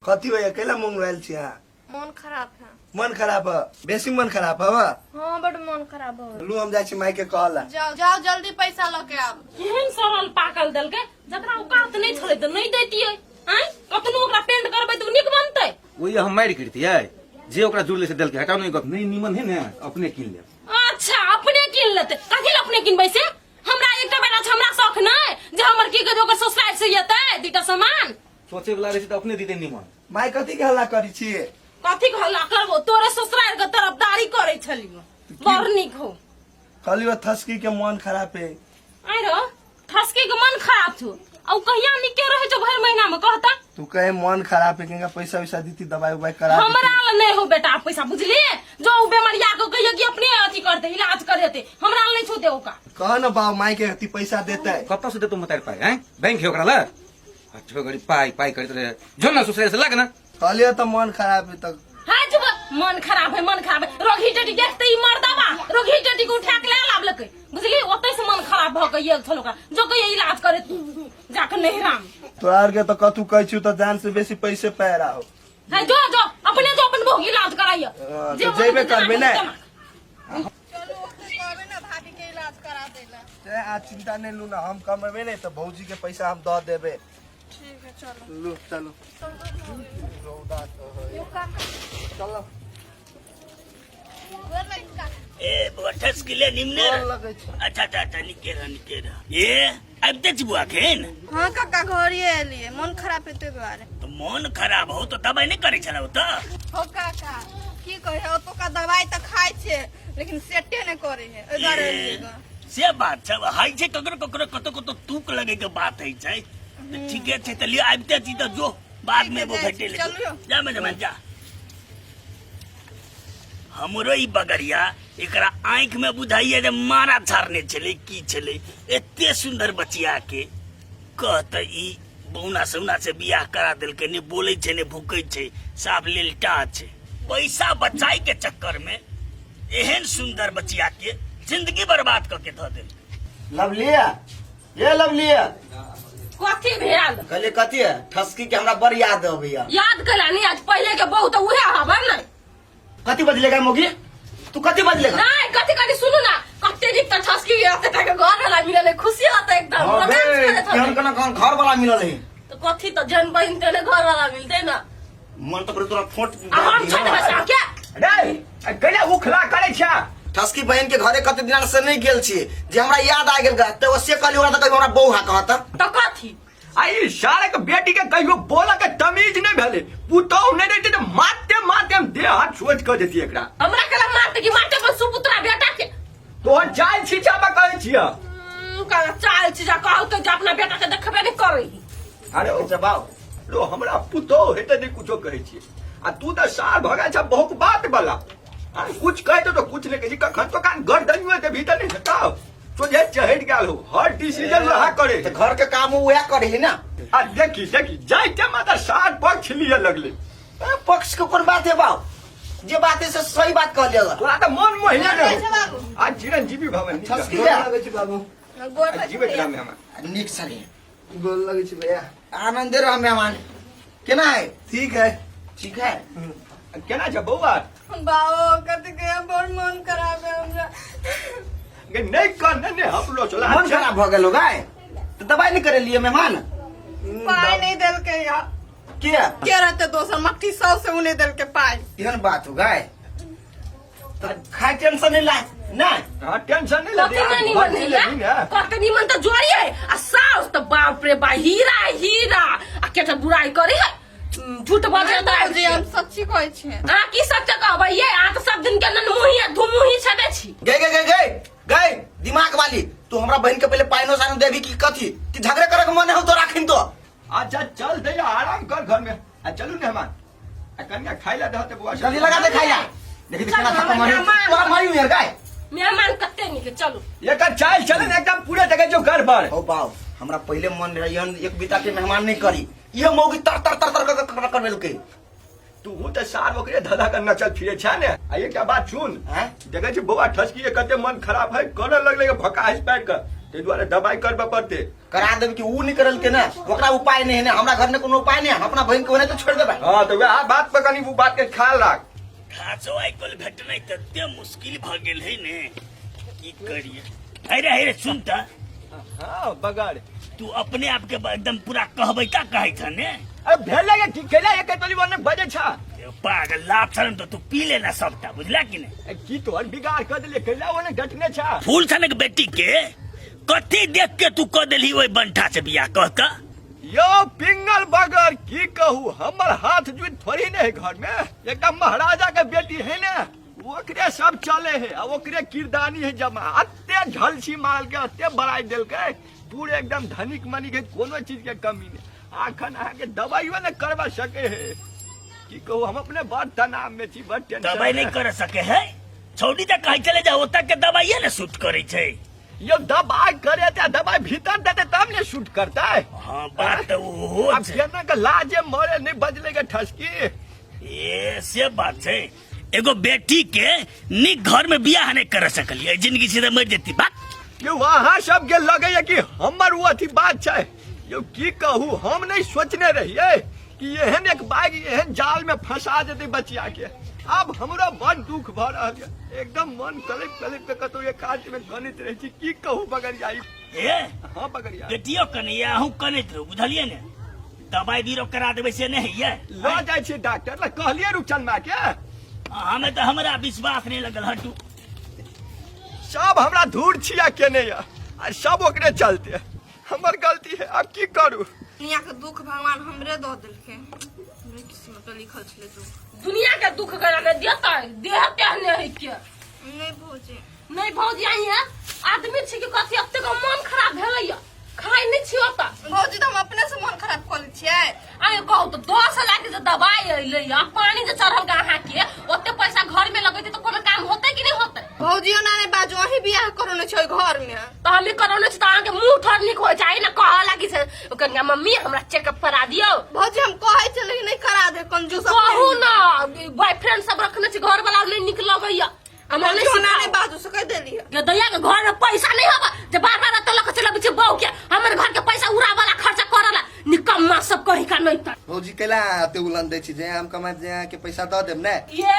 कथी होइया कैला मंगवायल छी अहाँ? मन खराब है। मन खराब है? बेसी मन खराब है? हाँ, बड मन खराब है। लू, हम जाइ छी माई के कहला। जाओ जाओ, जल्दी पैसा लऽ के आब। केहन सड़ल पाकल देलकै, जकरा औकात नहि छलै तऽ नहि दैतियै। आँय, कतनो ओकरा पेंट करबै तऽ ओ नीक बनतै? ओहि हम मारि करितियै जे ओकरा जुड़ले से देलकै। हटाउ ने ई गप, नहि नीमन है ने, अपने कीन लेब। अच्छा, अपने कीन लेतै? कथी लए अपने कीनबै से? हमरा एकटा बेटा छै, हमरा शौक नहि जे हमर की कहै छै, ओकर ससुराल से एतै दूटा सामान? सोचे वाला रहै छै तऽ अपने दिते नीमन। माय, कथी के हल्ला करै छी? कथी के हल्ला करबो? तोरे ससुराल के तरफदारी करै छलियो। बड़ नीक हो। कहलियो थसकी के मन खराब है। आइ रो, ठसकी के मन खराब छौ? आ उ कहिया निके रहै छौ भरि महीना में, कहता? तू कहे मन खराब है, केंगा पैसा वैसा दीती, दवाई उवाई करा देती। हमरा ल नहीं हो बेटा पैसा, बुझलिए? जो उ बेमरिया के कहियो कि अपने अथी करते, इलाज करेते, हमरा ल नहीं छौ दे ओका। कह न बाबू माई के, अथी पैसा देते। कतऽ से देतौ मतार पाइ? हैं, बैंक है ओकरा लग? अच्छा, गरीब पाइ पाइ करैत रहे। जो ना ससुराल से लग ना। कहलियो तो मन खराब है तो। हाँ चुप, मन खराब है, मन खराब है। रोगी टटी देखते ही मर्दाबा रोगी टटी के उठा के ले लाबलकै, बुझली? ओतै से मन खराब भ के गेल छल ओकरा। जो कहियो इलाज करे जाके नहिरा में। तोरा आर के तो कथू कहै छी तो जान से बेसी पैसे पैरा हो। है, जो जो अपने जो अपन बहू के इलाज कराइयो। हाँ, जे तो मन जेबे हेतै करबे ने। जमा। चलू, ओते कहबै ने भाभी के इलाज करा देला। ते आज चिंता नहीं लू ना, हम कमेबे नहीं तो भौजी के पैसा हम दऽ देबे। ठीक है, चलो। लू, चलो। रौदा तो है। चलो। गोर लागि काका। ए बौआ, ठसकिले निमने गोर लगै छै। अच्छा अच्छा अच्छा, निके रह, निके रह। ए, आबिते छी बौआ खेन? हाँ काका, घरे एलियै, मन खराब हेतै दुआरे। तऽ मन खराब हो तऽ दबाइ नहि करै छलौ तऽ? हो काका, की कहे, ओतुका दवाई तऽ खाइ छै लेकिन सेटे नहि करै है, ओहि दुआरे एलियै ग। से बात छै, होइ छै ककरो ककरो, कतौ कतौ तूक लगे के बात होइ छै। तऽ ठीके छै, तऽ लिअ, आबिते छी तऽ जो, बाद में एबो ठीक है, भेटै ले। चलू। जा मेजबान, जा। हमरो ई बगरिया, एकरा आँखि में बुझाइए जे मारा छाड़ने छलै की छलै। एते सुंदर बचिया के कहते ई बौना सौना से बियाह करा देलकै। ने बोलै छै ने भूकै छै, साफ लेलटा छै। पैसा बचाई के चक्कर में एहन सुंदर बचिया के जिंदगी बर्बाद कऽ के धऽ देलकै। लवलिया, ये लवलिया। कथी भेल? कहलिए कथी है, ठसकी के हमरा बड़ याद अबैया। याद कला नहीं आज? पहले के बहुत उहे हबर ने। कथी बजलेगा मोगी तू, कथी बजलेगा? नहीं, कथी कथी, सुनू ना, कते दिन तक ठसकी एते तक घर वाला मिलल है, खुशी होता एकदम। हाँ, रोमांस बे, करैत केहन होतै। केना केहन घर वाला मिलल है। तो कथी तो जन बहिन तेने घर वाला मिलते ना। मन तो तोरा फोट। आ हम छोट बच्चा के। रे, कैला उखला करै छ? ठसकी बहन के घरे कते दिना से नहीं गेल छी जे हमरा याद आ गेल गा, ते ओ से कहली ओकरा त कहियो हमरा बहू हा कहत। तो कथी? आ ई सारे के बेटी के कहियो बोला के तमीज नहीं भेले। पुतोह नहीं रहते तो मारते मारते हम देह हाथ सोच कर देती एकरा। हमरा कला मारते कि मारते अपन सुपुत्रा बेटा के? तोहर चाल छीचा में कहै छियै। का चाल चीजा कहलकै जे अपना बेटा के देखबे नहीं करै। अरे ओ जबाव रो, हमरा पुतोह हेतै नहीं कुछो कहै छियै, आ तू तऽ सार भगा छ बहुत बात वाला। आ कुछ कहै तो कुछ नहीं कहै छी। कखन तो कान गर्दन के भीतर नहीं हेताव, सोझे चढ़ गेल हो, हर डिसीजन वह करे। तो घर के काम वह करे है ना। आ देखी देखी, जाइते माता सार पक्ष लिए लगले। ए, पक्ष के कोन बात है बाव, जे बात है से सही बात कह लिया। तोरा तऽ मन मोहिया गोर ने। लगै छै बाबू। आ चिरंजीवी भवन। ठसकी गोर ले। लगै छी बाबू। गोर आ जीवित रह मेहमान। नीक सगे। गोर लगै छी भैया। आनंदे रह मेहमान। केना है? ठीक है। ठीक है। केना छै बौआ? बाबू, कथी के, बड़ मन खराब है हमरा। गे, नहीं कर ने, ने हमरो चला। मन खराब भ गेल होगा तो दवाई नहीं करे लिए मेहमान? पाई नहीं देलकै या। किया? के रहते दोसर मट्टी सौ से उने देलकै पाई। एहन बात हो गए तो खाए टेंशन नहीं ला नहीं। हाँ, टेंशन नहीं कते लेती। ना निमन है या? कते निमन तो जोड़ी है आ सास तो बाप रे बा, हीरा है, हीरा। आ केटा बुराई करे है, झूठ बजे नहीं बाबूजी, हम सच्ची कहै छियै। अहाँ की सच कहबै ये? अहाँ तऽ सब दिन के ननमुही आ धुमुही छबे छी। गए गए गए गए गए दिमाग वाली, तू हमरा बहन के पहले पाइनो सानो देबी की कथी कि झगड़े करे के मन हो तो राखिन तो? अच्छा चल दे, आराम कर घर में। आ चलू मेहमान, आ कनिया खाइ ला दहते बुआ। जल्दी लगा दे खाइला। देखी चल, केना थप्पड़ मारी। मेहमान। तोरा मारी यार गाय। मेहमान कते नीक, चलू। एकर चाल चलन एकदम पूरे जगह जो गड़बड़। हो बाव, हमरा पहले मन रहे एहन एक बीता के मेहमान नहीं करी, ये मौगी तर तर तर तर कर कर कर बेलके। तू तऽ सार ओकरे धधा कर नचल फिरे छै ने। आ एकटा बात सुन। हैं? देखै छी बौआ, ठसकी कते मन खराब है, करऽ लगलै भकास पारि कऽ। ताहि दुआरे दबाइ करबऽ पड़तै। करा देब कि ऊ नहीं करल के ना, ओकरा उपाय नहीं है ना, हमरा घर में कोनो उपाय नहीं है, हम अपना बहन के ओने तो छोड़ देबै। हाँ तऽ वएह बात पर कनि ओ बात के ख्याल राख। घासो आइ काल्हि भेटनाइ तते मुश्किल भऽ गेल है ने, की करिए। अरे अरे सुन तऽ। हाँ बगड़ तू अपने आप के एकदम पूरा कहबै का कहै छ ने? अरे भेलै कि केला एक तोली बने बजे छ। ए, पागल लाभ छन तो तू पी लेना सबटा, बुझला कि ने? ए, की तोहर बिगाड़ कर देले केला ओने डटने छ। फूल छनक बेटी के कथी देख के तू क देलही ओहि बंठा से बियाह कह त? यो पिंगल बगर की कहू, हमर हाथ जुइत थोड़ी ने है घर में, एकदम महाराजा के बेटी है ने, ओकरे सब चले है आ ओकरे किरदानी है जमा, अते झलसी मारल के अते बड़ाई देलकै, पूरे एकदम धनिक मनिक है, कोनो चीज के कमी नहीं। आखन अहाँके दवाइयो ने करवा सके है, की कहू हम अपने बड़ तनाव में छी, बड़ टेंशन दवाई नहीं में। कर सके है छौड़ी त कहै चले जा ओतऽ के दवाइये ने सूट करै छै। यो दवाई करे ते दवाई भीतर देते तब ने सूट करता है। हाँ बात तऽ ओहो अब छै। केना के लाजे मरे नहीं बजले के ठसकी। ए से बात छै, एगो बेटी के नीक घर में बियाह नहीं कर सकलिए, जिंदगी सीधे मर जेती बात। यो अहाँ सबके लगैया कि हमर वो अथी बात छै, यो की कहू हम नहीं सोचने रहिए कि एहन एक बाइक एहन जाल में फंसा देते बचिया के। अब हमरा बड़ दुख भ रहल ये, एकदम मन कलप कलप के कतौ एकांत में गणित रहे छी, की कहू बगरिया ई। ए हाँ बगरिया। बेटियो कनैया अहूँ कनैत रहू, बुझलिए ने? दवाई बीरो करा देबै से नहीं होइए? लऽ जाइ छी डॉक्टर लग, कहलिए रुकचन माय के। हमें तो हमरा विश्वास नहीं लगल हटू। सब हमरा धूर छिया केने ये आ सब ओकरे चलते, हमर गलती है, अब की करू? दुनिया के दुख भगवान हमरे दऽ देलकै, हमरे किस्मत में लिखल छलै दुख। दुनिया के दुख करा ने देतै, देह तेह ने है के। नहीं भौजी। नहीं भौजी आई है, आदमी छी कि कथी एतेक मन खराब भेलैया, खाइ नहीं छी ओतऽ। भौजी तऽ हम अपने से मन खराब कऽ लै छियै। आइ कहू तऽ 10 हजार के जे दवाई अयलै आ पानी जे चढ़ल के अहाँके, ओते पैसा घर में लगेतै तऽ कोनो काम होतै कि नहीं होतै? भौजी ओना नहि बाजू, अहीं बियाह करौने छै ओहि घर में। तऽ हमे करौने छी तऽ अहाँके मुँह ठोर नीक होइ छै ने, कहऽ लागी छै कनिया मम्मी हमरा चेकअप करा दियौ। भौजी हम कहै छै लेकिन नहि करा दे, कंजूस अपने। कहू ना, बॉयफ्रेंड सब रखने छी, घर वाला नहि नीक लगैया हमरा नहीं भौजी ओना सिखाओ। नहि बाजू से कहि देलियै। गे दैया के घर में पैसा नहीं हवा जे बार बार एतऽ लऽ के चलबै छै बहू के, हमर घर के पैसा उड़ा वाला खर्चा करला निकम्मा सब कहीं का नहीं त। भौजी कैला एते उलन दै छी? जे हम कमाए जे अहाँके पैसा दऽ देब ने। ये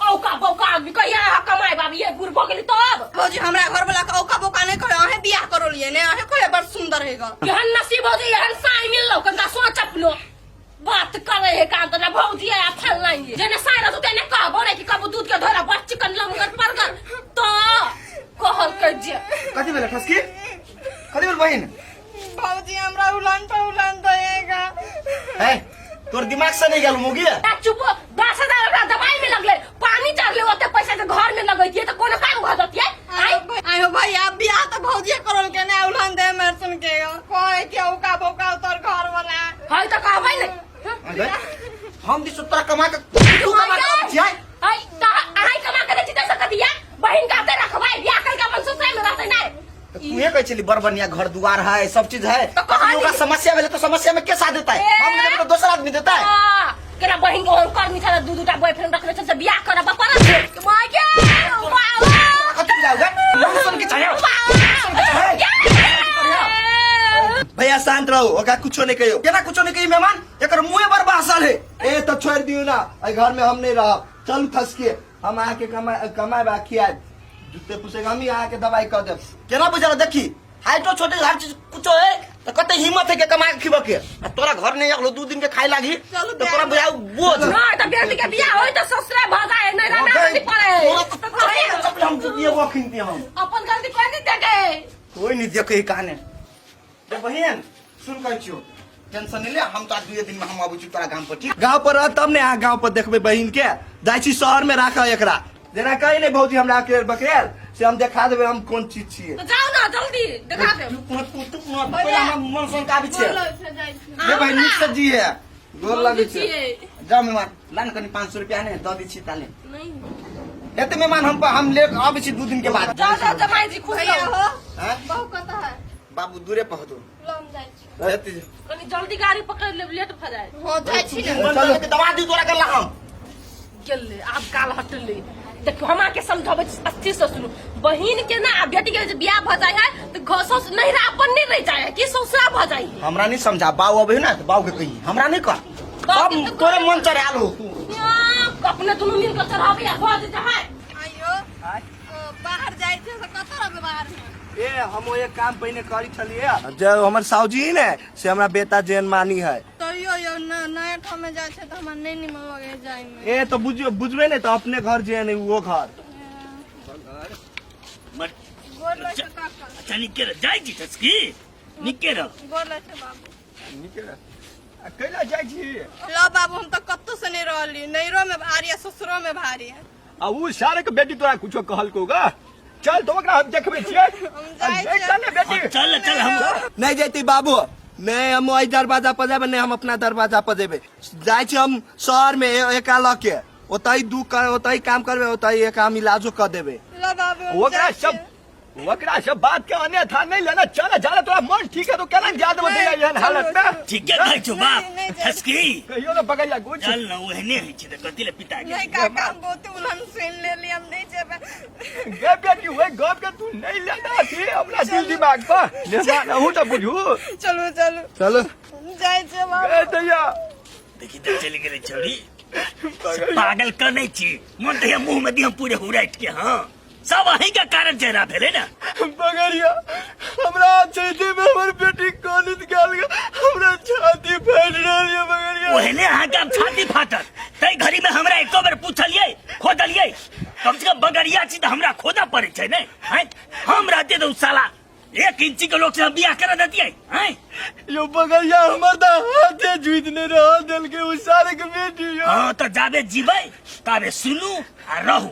औका बौका आदमी कहिया अहाँ कमाए बाबू, ये बुढ़ भऽ गेली तब। भौजी हमरा घर वाला के औका बौका नहीं करे, अहें बियाह करोलिए ने, अहें कहे बड़ सुंदर हेगा। केहन नसीब हो जे एहन साई मिललो, कनिका सोच अपनो बात करे है काम त ना भौजी आ फलना ये जेने साई रहतौ तेने कहबो ने कि कबू दूध के धोरा बड़ चिकन लमगर परगर तो कहल के जे। कथी भेलै ठसकी? कथी भेल बहिन? भौजी हमरा उलन पर उलन देगा। है तोर दिमाग से नहीं गेल मुगी? ता चुप, 10 हजार ओकरा दवाई में लगले, पानी चढ़ले, ओते पैसा के घर में लगैतिए त कोनो काम भऽ जतिए। आइ आइ हो भैया बियाह तो भौजी करल के ने उलन दे मेर सुन के कहे कि औका बौका तोर घर वाला। है त कहबै ने। अरे, हम दिस तोरा कमा के तू कमा के अबै छियै? है त अहाँ कमा के दै छी त सकतिया बहिन का रखबै, बियाह कर के अपन ससुराल में रहतै नै। तो तूहे कहै छली बड़ बढ़िया घर दुआर है, सब चीज है, तो कहली। ओकरा समस्या भेलै तो समस्या में के साथ देता है? ए। हम नहीं देबै तो दोसर आदमी देता है। हाँ, केना बहिन के ओहन करनी छलै, दू दूटा बॉयफ्रेंड रखने छल से बियाह करब पड़त। माय गे, बाबा। कथी बुझाओगे? मन सुन के चाहिए। भैया शांत रहो, ओकरा कुछो नहीं कहियो। केना कुछो नहीं कहियो मेहमान? एकर मुंहे पर बासल है। ए तो छोड़ दियो ना, एहि घर में हम नहीं रहब, चलू थसके, हम अहाँके कमा कमाएब आ खियाएब, जूते पुसेगा हम ही अहाँके दवाई कऽ देब। केना बुझल? देखी हाइटो छोटे हर चीज कुछो है तो कते हिम्मत है के कमा के खिबके, आ तोरा घर नहीं अगलो 2 दिन के खाए लागी चलू तो तोरा बुझाउ बोझ। नहीं तो बेटी के बियाह होई तो ससुरे भऽ जाए, नहीं रहना नहीं पड़े। तोरा तो चप्पल हम जुतिए अखिन हम। अपन गलती कोई नहीं देखे। कोई नहीं देखे कहाने। रे बहिन सुन कहै छियो, टेंशन नहीं ले, हम तो 2 दिन में हम आबै छी तोरा गाम पर, ठीक? गाँव पर रह तब ने अहाँ गाँव पर देखबै बहिन के, जाइ छी शहर में राख एकरा, जेना कही नहीं भौजी हमरा अकेल बकरेल से हम देखा देबै हम कोन चीज छियै। तो जाओ ना जल्दी देखा दे। चुप मत, तू चुप मत, पहिले हमरा मन सुन के आबै छियै। बोलो से जाइ छी। रे बहिन नीक से जी है, गोर लगै छै। छियै। जाओ मेहमान, ला ने कनि 500 रुपया ने दऽ दै छी ताले। नहीं। एते मेहमान हम ले आबै छी 2 दिन के बाद। जाओ जाओ जमाई जी खुश भैया रहो। हो। हाँ? बहु कतऽ है? बाबू दूरे पहुँचो। लो हम जाइ छी। एते कनि जल्दी गाड़ी पकड़ लेब, लेट भऽ जाए। हाँ जाइ छी ने। चल दबा दी तोरा गल्ला हम। गेलै आब काल हटलै। देखियो हम अहाँके समझाबै छी अस्थिर से सुनू बहिन के ना आ बेटी के जे बियाह भऽ जाइ है तऽ घर सौस नैहरा अपन नहीं रह जाइ है कि ससुरा भऽ जाइ है हमरा नहीं समझा बाऊ अबै ना तऽ बाऊ के कही हमरा नहीं कह बाऊ के अब तऽ तोरे मन चढ़ायल हो तू यहाँ, अपने दुनू मिल के चढ़ाबै आ भऽ जे है आइयो ओ, बाहर जाइ छै से कतऽ रहबै बाहर में ए हम एक काम पहिने करी छलिए जे हमर साउजी ने से हमरा बेटा जेन मानी है तैयो यौ नया ठाम में जाइ छै तऽ हमरा नहि नीमन लगै है जाइ में ए तो बुझियो बुझबे नहीं तो अपने घर जेन है वो घर मर गोर लगै छै काका अच्छा निके रह जाइ छी ठसकी निके रह गोर लगै छै बाबू निके रह। आ कैला जाइ छी लो बाबू हम तऽ कतौ से नहि रहली नैरो में भारी है ससुरो में भारी है आ उ सारे के बेटी तोरा कुछो कहलको गा चल तो ओकरा हम देखबै छियै हम जाइ आ, छियै। चल ने बेटी हाँ, चल चल हम नहीं जैती बाबू नहीं हम ओहि दरवाजा पर जेबै नहीं हम अपना दरवाजा पर जेबै जाइ छी हम शहर में एका लऽ के ओतहि दू कर ओतहि काम करबै ओतहि एक हम इलाजो कऽ देबै लो बाबू हम ओकरा जाइ सब छियै। ओकरा सब बात के अन्यथा नहीं लेना चल जा तोरा मन ठीक है तो केना जा देबो नहीं, एहन हालत में चलो, ठीके कहै छौ बाप नहीं, नहीं जाइ। ठसकी कहियो ना बगैया कुछ चल न ओहने होइ छै तऽ कथी ले पिता गेल नहीं काका हम बहुत उलहन सुनि लेली हम नहीं जेबै गे बेटी ओहि गप के तू नहीं लेना थी अपना दिल दिमाग पर लेना अहूँ तो बुझू चलू चलू चलो जाइ छियै बाबू ए दैया देखी तऽ चलि गेलै छौड़ी पागल कनै छी मन तऽ मुंह में दिहम पूरे हुराटि के हाँ सब अहीं के कारण चेहरा भेलै ने बगरिया हमरा छाती में हमर बेटी कॉलेज गेल गे। हमरा छाती फाटि रहल ये बगरिया ओहने अहाँके आब छाती फाटत ताहि घड़ी में हमरा एको बेर पूछलियै खोदलियै कम से कम बगरिया छी तऽ हमरा खोदऽ पड़ै छै ने हैं हम रहते तऽ उ साला एक इंची के लोग से हम बियाह करा देतियै हैं यो बगरिया हमर तऽ हाथे जुइत नहि रहल देलकै उ सारे के बेटी यो हाँ तऽ जाबे जीबै ताबे सुनू आ रहू।